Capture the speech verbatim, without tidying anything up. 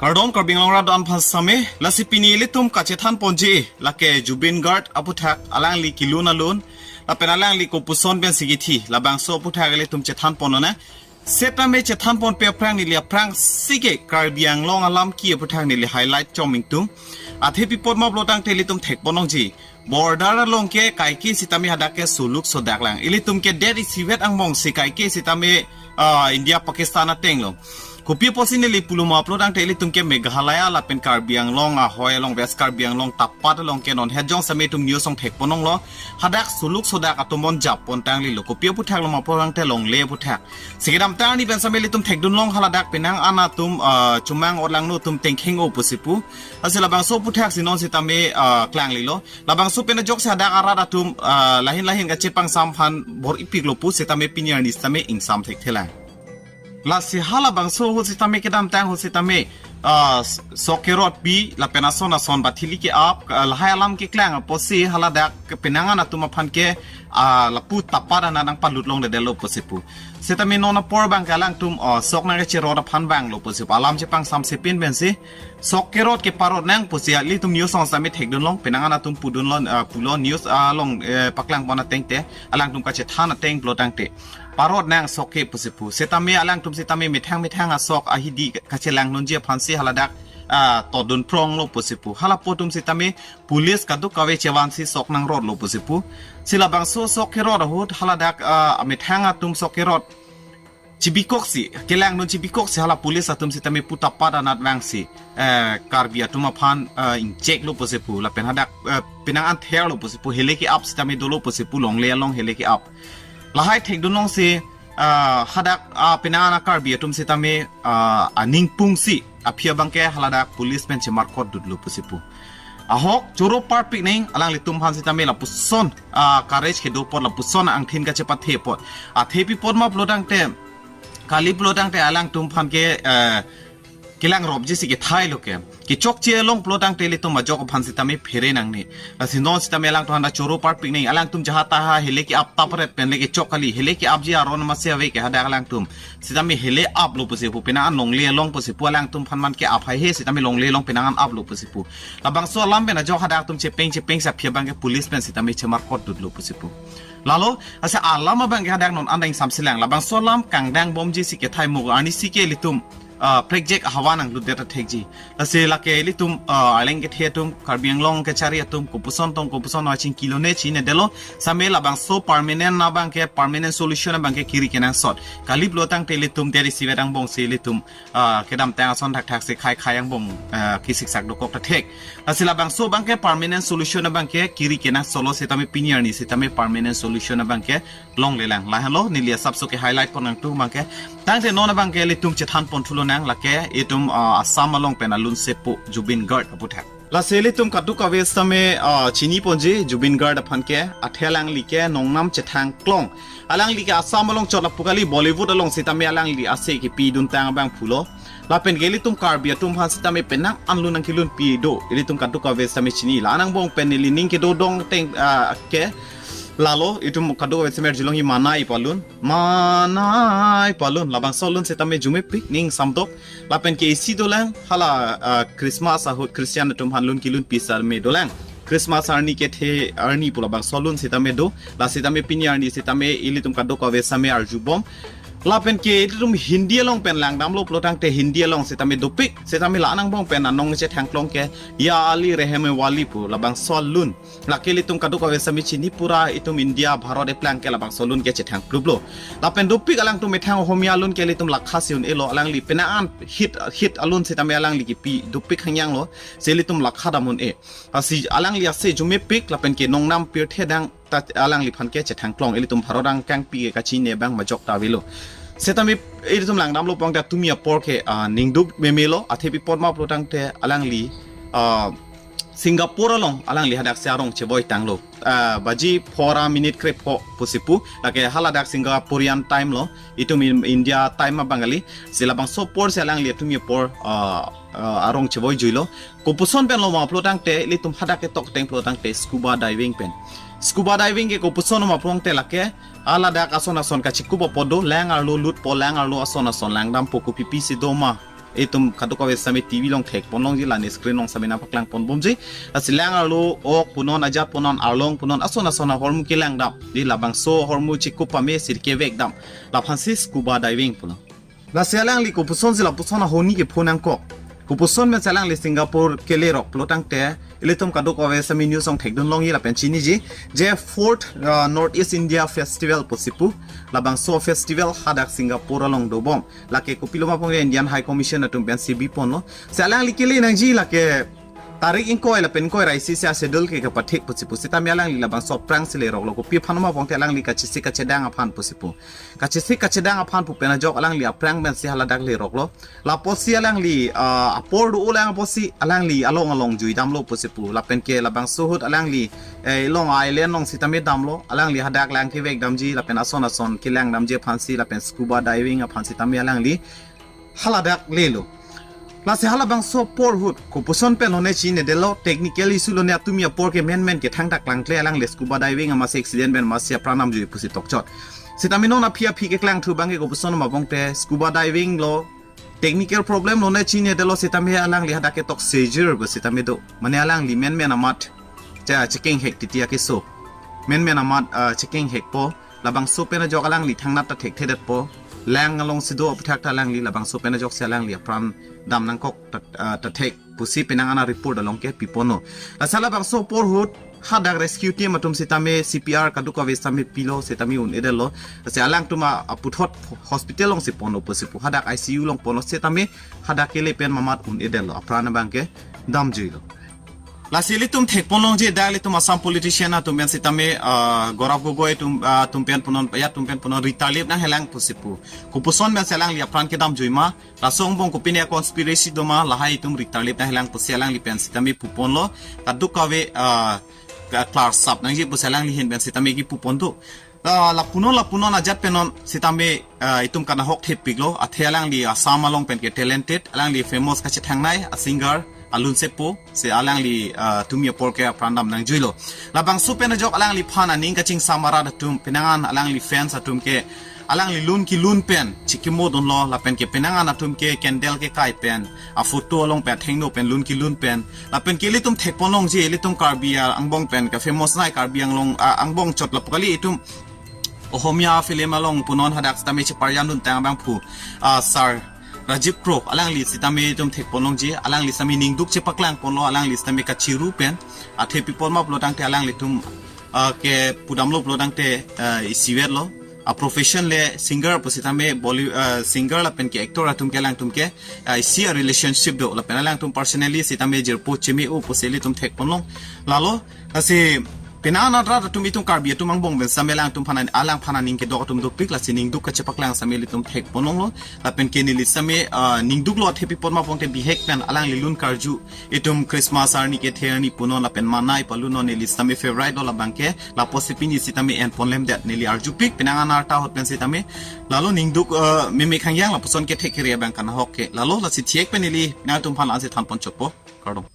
Kardom Karbi Anglong Rat do-an aphan sitame, lasi pini ilitum kachethan ponji, lake Zubeen Garg aputhak alangli kelun alun, lapen alangli kopuson pensi kithi, labangso aputhak ilitum chethan pon lonang. Setame chethan ponpe aphrang neli aphrangsi ke Karbi Anglong alam ke aputhak neli highlight chom ingtung. Athe pi apot ma pulo tangte ilitum thek pon longji. Border along ke kaike sitame hadak ke suluk sodak lang. Ilitum ke det isivet angbong si kaike sitame, ah, India Pakistan ateng lo. Kopi apotsi neli pulo ma pulo tangte ilitum ke Meghalaya lapen Karbi Anglong ahoi along, West Karbi Anglong tapat along ke non het jong sitame itum news along thek pon longlo. Hadak suluk sodak atum bon jap pon tangli lo. Kopi aputhak lo ma pulo tangte longle aputhak. Si kedamtang arni pen sitame ilitum thekdun long haladak penang an atum, ah, chomang-ot langno atum tengkheng-o pusi pu. Lasi labangso aputhak si non sitame, ah, klanglilo. Labangso pen ajoksi hadak arat atum, ah, lahin lahin kachepangsam aphan bor-ipiklo pu sitame pini arni sitame ingsam thekthelang. Lasi halabangso ahut sitame kedamtang ahut sitame, ah, sok kerot pi lapen ason ason bathili ke-ap, ah, lahai alam keklang apotsi haladak penang an atum aphan ke, ah, lapu tapat anat nangpalut longledetlo pusi pu. Sitame non apor abang ke alangtum, ah, sok nangkacherot aphan vanglo pusi pu. Alam chepangsam sepin pensi sok kerot ke parot nang pusi ilitum news along sitame thekdun long, penang an atum pudun lo, ah, pulo news along, eh, paklang pon ateng te, alangtum kachethan ateng pulo tangte parot nang sok ke pusi pu. Sitame alangtum sitame methang methang asok ahidi kachelang nunji aphansi haladak, ah, todun pronglo pusi pu. Hala apot atum sitame police kadokave chevansi sok nangrotlo pusi pu. Si labangso sok kerot ahut haladak, ah, methang atum sok kerot chibikoksi, kelang nun chibikoksi hala police atum sitame pu tapat anat vangsi, eh, Karbi atum aphan, eh, ingcheklo pusi pu. Lapen hadak, eh, penang an therlo pusi pu, hele ke-ap sitame dolo pusi pu, longle along hele ke-ap. Lahai thekdun longsi, ah, hadak, ah, penang an a-Karbi atum sitame, ah, aning pungsi aphi abang ke haladak police pen chemarkot dutlo pusi pu. Ahok choro parpik neng alanglitum aphan sitame lapuson, ah, courage kedo apot, lapuson angthin kachepathe apot. Athe pi apot ma pulo tangte, kali pulo tangte alangtum aphan ke, eh, kelang ropji si kethailo ke. Kechokche along pulo tangte ilitum ajok aphan sitame phere nangne. Lasi non sitame alangtum aphan ta choro parpik neng, alangtum jaha taha hele ke-ap tapret pen le kechok kali, hele ke-apji aron masi ave ke hadak alangtum. Sitame hele aplo pusi pu, penang an longle along pusi pu, alangtum aphan man ke-ap haihe sitame longle along penang an aplo pusi pu. Labangso alam pen ajok hadak atum chepeng chepeng si aphi abang ke police pen sitame chemarkot dutlo pusi pu. Lalo, asa alam abang ke hadak non an ta ingsamsi lang. Labangso alam kangdang bomji si kethai mo arnisi ke ilitum, ah, prekjak ahavar nanglutdet athekji. Lasi lake ilitum, ah, arleng kethe atum, Karbi Anglong kechari atum, kopuson tong, kopuson aching kilone chinedetlo, sitame labangso permanent abang ke, permanent solution abang ke kiri kenangsot. Kali pulo tangte ilitum det isivet angbong si ilitum, ah, kedamtang ason thakthak si khaikhai angbong, ah, kisiksak dokok ta thek. Lasi labangso abang ke permanent solution abang ke kiri kenangsotlo sitame pini arni sitame permanent solution abang ke longlelang. Lahenlo neli asapso ke highlight pon nangtum abang ke. Tangte non abang ke ilitum chethan pon thu lonang lake itum, ah, Assam along pen alun sepo Zubeen Garg aputhak. Lasi ilitum kadokave sitame, ah, chini ponji Zubeen Garg aphan ke, athe alangli ke nongnam chethang klong. Alangli ke Assam along chot lapu kali, Bollywood along sitame alangli ase kepidun tang abang pulo. Lapen ke ilitum Karbi atum aphan sitame penang an lun nangkelunpi do. Ilitum kadokave sitame chini. La angbong pen neli ning kedo dong teng, ah, ke lalo itum kadokave sitame arjulongji Manai pu alun. Manai pu alun. Labangso alun sitame jumepik ning samdok. Lapen ke isi dolang hala, ah, Christmas ahut Christian atum aphan lun kelunpi sitame dolang. Christmas arni kethe arni pu labangso alun sitame do. La sitame pini arni sitame ilitum kadokave sitame arjubom. Lapen ke ilitum Hindi along pen langdamlo pulo tangte Hindi along sitame dopik. Sitame la angbong pen anong chethang klong ke Ya Ali Rehme Wali pu labangso alun. Lake ilitum kadokave sitame chini, pura itum India, Bharat eplang ke labangso alun ke chethang kluplo. Lapen dopik alangtum methang Ohomia alun ke ilitum lakha si un-elo, alangli penang an hit, hit alun sitame alangli kepi dopik hangyanglo, si ilitum lakha dam un-e. Lasi alangli ase jumepik lapen ke nongnam pirthe adang ta alangliphan ke chethang klong, ilitum Bharat angkangpi ke kachini abang majok ta avelo. Sitame ilitum langdamlo pong ta tumi apor ke, ah, ningduk memelo, athe pi apot ma pulo tangte alangli, ah, Singapore along alangli hadak si arong chevoi tanglo. Ah, baji phora minute krepho pusi pu, lake haladak Singaporean time lo, itum in India time abang kali, si labangso apor si alangli tumi apor, ah, ah, arong chevoi juilo. Kopuson pen lo ma pulo tangte, ilitum hadak ketok teng pulo tangte scuba diving pen. Scuba diving ke kopuson ma pulo tangte lake, haladak ason ason kachikup apot do, lang arlo lutpo, lang arlo ason ason langdampo, kopi pisi doma. itum kadokave sitame T V along thekpon longji, la ne screen along sitame nangpaklang ponbomji. Lasi lang arlo, ok punon, ajat punon, arlong punon, ason ason ahormu kelang damji, labangso ahormu chikup pame sirkevek dam, laphansi scuba diving pulo. Lasi alangli kopuson si lapuson ahoni kepho nangkok, kopuson pensi alangli Singapore kelerok pulo tangte, ilitum kadokave sitame news along thekdun longji lapen chiniji, je fourth, uh, North East India Festival pusi pu, labangso festival hadak Singapore along dobom. Lake kopilo ma pong, Indian High Commission atum pensi biponlo. Si alangli kele nangji lake tarik ingkoi lapen ingkoi ra isi si a-schedule ke kapathik pusi pu, sitame alangli labangso aphrang si leroklo. Kopi aphan ma pong te, alangli kachesik kachedang aphan pusi pu. Kachesik kachedang aphan pu pen ajok alangli aphrang pensi haladak leroklo. Lapusi alangli, ah, apor do-o lang pusi alangli along along juidamlo pusi pu. Lapen ke labangso ahut alangli, eh, along island along sitame damlo. Alangli hadak lang kevek damji lapen ason ason kelang damji aphansi lapen scuba diving aphan sitame alangli haladak lelo. Lasi halabangso apor ahut kopuson pen lone chinedetlo, technical issue lone atumi apor ke menmen ke thangta klangkle, alangli scuba diving amatsi accident pen amatsi apran damjui pusi tokchot. Sitame non aphi aphi keklangthu abang ke kopuson ma pong te, scuba diving lo technical problem lone chinedetlo, sitame alangli hadak ketok seizure pu sitame do. Mane alangli menmen amat cha chekenghek titi akeso. Menmen amat, ah, chekenghekpo. Labangso pen ajok alangli thangnat ta thekthedetpo. Lang along si do aputhak ta alangli labangso pen ajoksi alangli apran dam nangkok ta, ah, ta thek pusi penang an a-report along ke piponlo. Lasi labangso apor ahut hadak rescue team atum sitame C P R kadokave sitame pilo, sitame un-edetlo. Lasi alangtum a, aputhot hospital alongsi ponlo pusi pu, hadak I C U along ponlo, sitame hadak kele pen mamat un-edetlo, apran abang ke damjuilo. Lasi ilitum thekpon longji, dak ilitum Assam politician atum pen sitame, ah, Gaurav Gogoi atum, ah, atum pen punon, ya atum pen punon Rita Lip nanghelang pusi pu. Kopuson pensi alangli apran kedamjui ma, laso angbong kopine a-conspiracy do ma, lahai itum Rita Lip nanghelang pusi alangli pen sitame puponlo, kadokave, ah, ka-, klarsap nangji pusi alangli ahin pen sitame kipupon do. Ah, lapunon lapunon ajat pen non sitame, ah, itum kanahok thepiklo, athe alangli Assam along pen ke talented, alangli famous kachethangnei a-singer, alun sepo, si alangli, ah, tumi apor ke apran dam nangjuilo. Labangso pen ajok alangliphan aning kachingsam arat atum, penang an alangli fans atum ke, alangli lun kelun pen chikimo dunlo, lapen ke penang an atum ke candle kekai pen, a-photo along pen athengno pen lun kelun pen, lapen ke ilitum thekpon longji, ilitum Karbi angbong pen ka-famous nei, Karbi Anglong, ah, angbong chot lapu kali, itum Ohomia film along punon hadak sitame cheparjandun tang abangphu, ah, sir Rajiv Kro, alangli sitame itum thekpon longji, alangli sitame ningduk chepaklang ponlo, alangli sitame kachiru pen, athe pi apot ma pulo tangte alanglitum, ah, kepudamlo pulo tangte, ah, isivet lo. A-profession le singer pu sitame Bolly-, ah, singer lapen ke actor atum ke alangtum ke, ah, isi a-relationship do, lapen alangtum personally sitame jirpo cheme-o pusi ilitum thekpon long. Lalo, lasi penang an arat atum itum Karbi atum angbong pen sitame alangtum aphan, alangphan aning kedok atum dopik, lasi ningduk kachepaklang sitame ilitum thekpon longlo. Lapen ke neli sitame, ah, ningduklo, athe pi apot ma pong te bihek pen alangli lun karju, itum Christmas arni kethe arni punon lapen manai palunon, neli sitame favorite lo labang ke, lapusi pini sitame enponlemdet, neli arjupik penang an arta ahut pen sitame. Lalo ningduk, ah, meme khangyang lapuson kethek kere abang kanahok ke. Lalo lasi thek pen neli nangtum aphan ansi thanpon chotpo. Kardom.